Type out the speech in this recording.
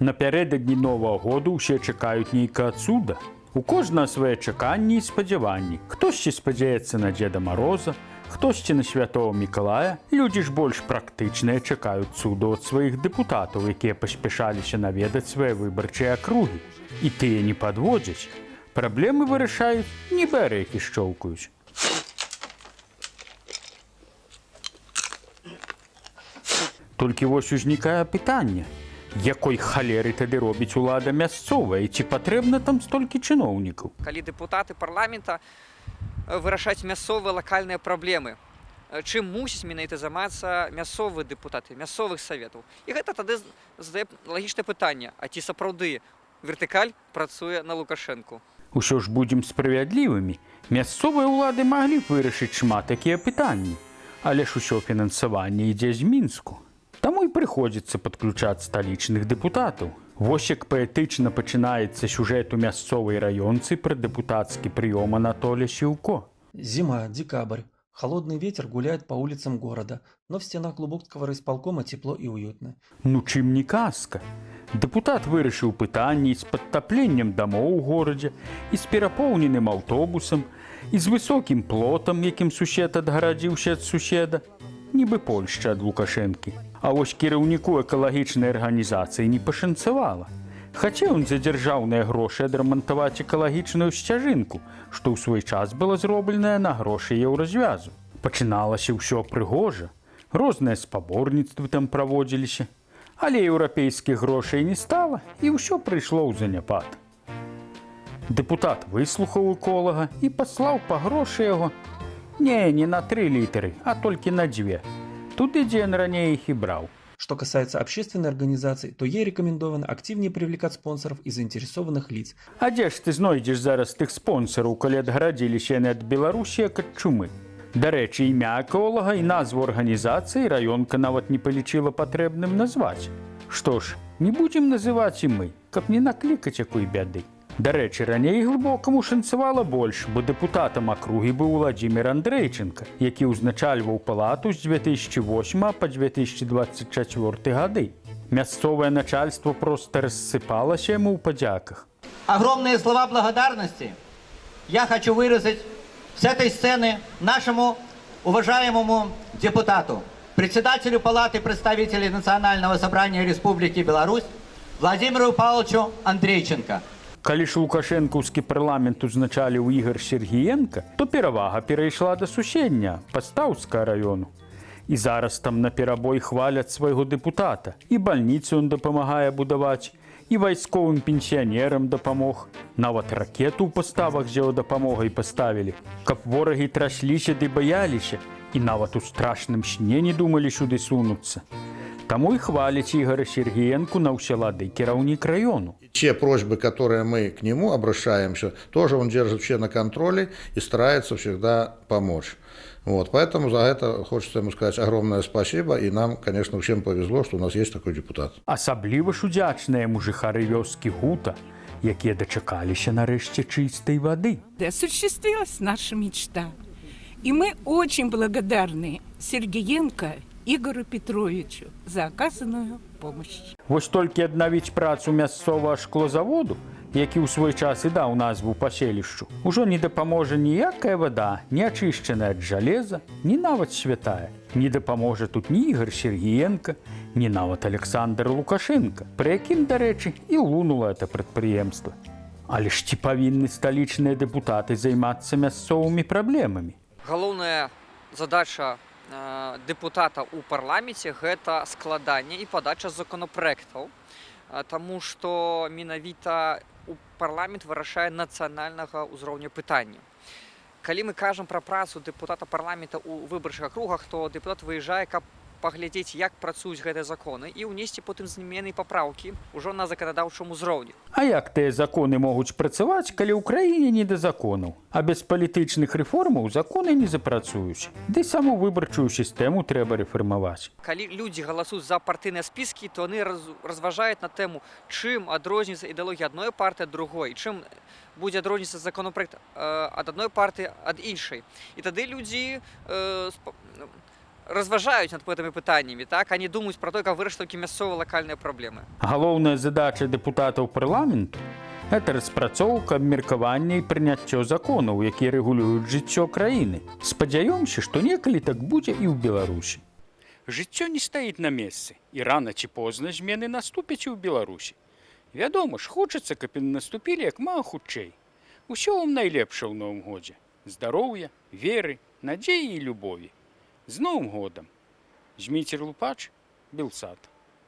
Напярэдадні Новага году ўсе чакаюць нейкага цуда. У кожнага свае чаканні і спадзяванні. Хтосьці спадзяецца на Дзеда Мароза, хтосьці на святого Мікалая. Людзі ж больш практычныя, чакаюць цуду ад сваіх дэпутатаў, якія паспяшаліся наведаць свае выбарчыя акругі. І тыя не падводзяць. Праблемы вырашаюць, нібы арэхі шчоўкаюць. Толькі вось узнікае пытанне: якой халеры тады робіць улада мясцовая і ці патрэбна там столькі чыноўнікаў? Калі дэпутаты парламента вырашаць мясцовыя, лакальныя праблемы, чым мусіць менавіта займацца мясцовыя дэпутаты мясцовых саветаў. І гэта тады задае лагічнае пытанне: а ці сапраўды вертыкаль працуе на Лукашэнку? Усё ж будзем справядлівымі. Мясцовыя ўлады маглі б вырашыць шмат такія пытанні. Але ж усё фінансаванне ідзе з Мінску. Таму і прыходзіцца падключаць сталічных дэпутатаў. Вось як паэтычна пачынаецца сюжэт у мясцовай раёнцы пра дэпутацкі прыём Анатоля Сіўко. Зима, декабрь. Холодный ветер гуляет по улицам города, но в стенах Глубокского райисполкома тепло и уютно. Ну чым не казка? Дэпутат вырашыў пытанні з падтапленнем дамоў у горадзе, і з перапоўненым аўтобусам, і з высокім плотам, якім сусед адгарадзіўся ад суседа, нібы Польшча ад Лукашэнкі. А вось кіраўніку экалагічнай арганізацыі не пашанцавала. Хацеў ён за дзяржаўныя грошы адрамантаваць экалагічную сцяжынку, што ў свой час была зробленая на грошы Еўразвязу. Пачыналася ўсё прыгожа. Розныя спаборніцтвы там праводзіліся. Але еўрапейскіх грошай не стала, і ўсё прыйшло ў заняпад. Дэпутат выслухаў эколага і паслаў па грошы яго. Не, не на 3 літары, а толькі на дзве. Туды, дзе ён раней іх і браў. Что касается общественной организации, то ей рекомендовано активнее привлекать спонсоров и заинтересованных лиц. А дзе ж ты знойдзеш зараз тых спонсараў, калі адгарадзіліся яны ад Беларусі як ад чумы? Дарэчы, імя эколага і назву арганізацыі раёнка нават не палічыла патрэбным назваць. Што ж, не будзем называць і мы, каб не наклікаць якой бяды. Дарэчы, раней Глыбокаму шанцавала больш, бо дэпутатам акругі быў Уладзімір Андрейченко, які ўзначальваў палату з 2008 па 2024 гады. Мясцовае начальство проста рассыпалася яму ў падзяках. Огромные слова благодарности я хочу выразить с этой сцены нашему уважаемому депутату, председателю Палаты представителей Национального собрания Республики Беларусь Владимиру Павловичу Андрейченко. Калі ж лукашэнкаўскі парламент узначаліў Ігар Сергіенка, то перавага перайшла да суседняга Пастаўскага раёну. І зараз там наперабой хваляць свайго дэпутата. І бальніцу ён дапамагае будаваць, і вайсковым пенсіянерам дапамог. Нават ракету ў Паставах з яго дапамогай паставілі, каб ворагі трасліся ды баяліся і нават у страшным сне не думалі сюды сунуцца. Таму і хваліць Ігара Сергіенку на ўсе лады кіраўнік раёну. Те просьбы, которые мы к нему обращаемся, тоже он держит все на контроле и старается всегда помочь. Вот, поэтому за это хочется ему сказать огромное спасибо. И нам, конечно, всем повезло, что у нас есть такой депутат. Асабліва ж удзячныя яму жыхары вёскі Гута, якія дачакаліся нарэшце чыстай вады. Осуществилась наша мечта. И мы очень благодарны Сергиенко Игорю Петровичу за оказанную помощь. Вось толькі аднавіць працу мясцовага шклозаводу, які ў свой час і даў назву паселішчу, ужо не дапаможа ніякая вада, не ачышчаная ад жалеза, ні нават святая. Не дапаможа тут ні Ігар Сергіенка, ні нават Аляксандр Лукашэнка, пры якім, дарэчы, і лунула это прадпрыемства. Але ж ці павінны сталічныя дэпутаты займацца мясцовымі праблемамі? Галоўная задача дэпутата ў парламенце — гэта складанне і падача законапраектаў. Таму што менавіта у парламент вырашае нацыянальнага ўзроўню пытанні. Калі мы кажам пра працу дэпутата парламента ў выбарчых акругах, то дэпутат выязджае, каб паглядзець, як працуюць гэтыя законы, і ўнесці потым змены і папраўкі ўжо на заканадаўчым узроўні. А як тыя законы могуць працаваць, калі ў краіне не да законаў? А без палітычных рэформаў законы не запрацуюць. Ды саму выбарчую сістэму трэба рэфармаваць. Калі людзі галасуюць за партыйныя спіскі, то яны разважаюць на тэму, чым адрозніваецца ідэалогія адной партыі ад другой, чым будзе адрознівацца законапраект ад адной партыі ад іншай. І тады людзі разважаюць над гэтымі пытаннямі, так, они думаюць пра то, как вырашыць толькі мясцовыя, лакальныя праблемы. Галоўная задача дэпутатаў парламенту — гэта распрацоўка, абмеркаванне і прыняццё законаў, якія рэгулююць жыццё краіны. Спадзяёмся, што некалі так будзе і ў Беларусі. Жыццё не стаіць на месцы, і рана ці позна змены наступяць і ў Беларусі. Вядома ж, хочацца, каб яны наступілі як мага хутчэй. Усё вам найлепша ў новым годзе: здароўя, веры, надзеі і любові. З Новым годам! Зміцер Лупач, Белсат.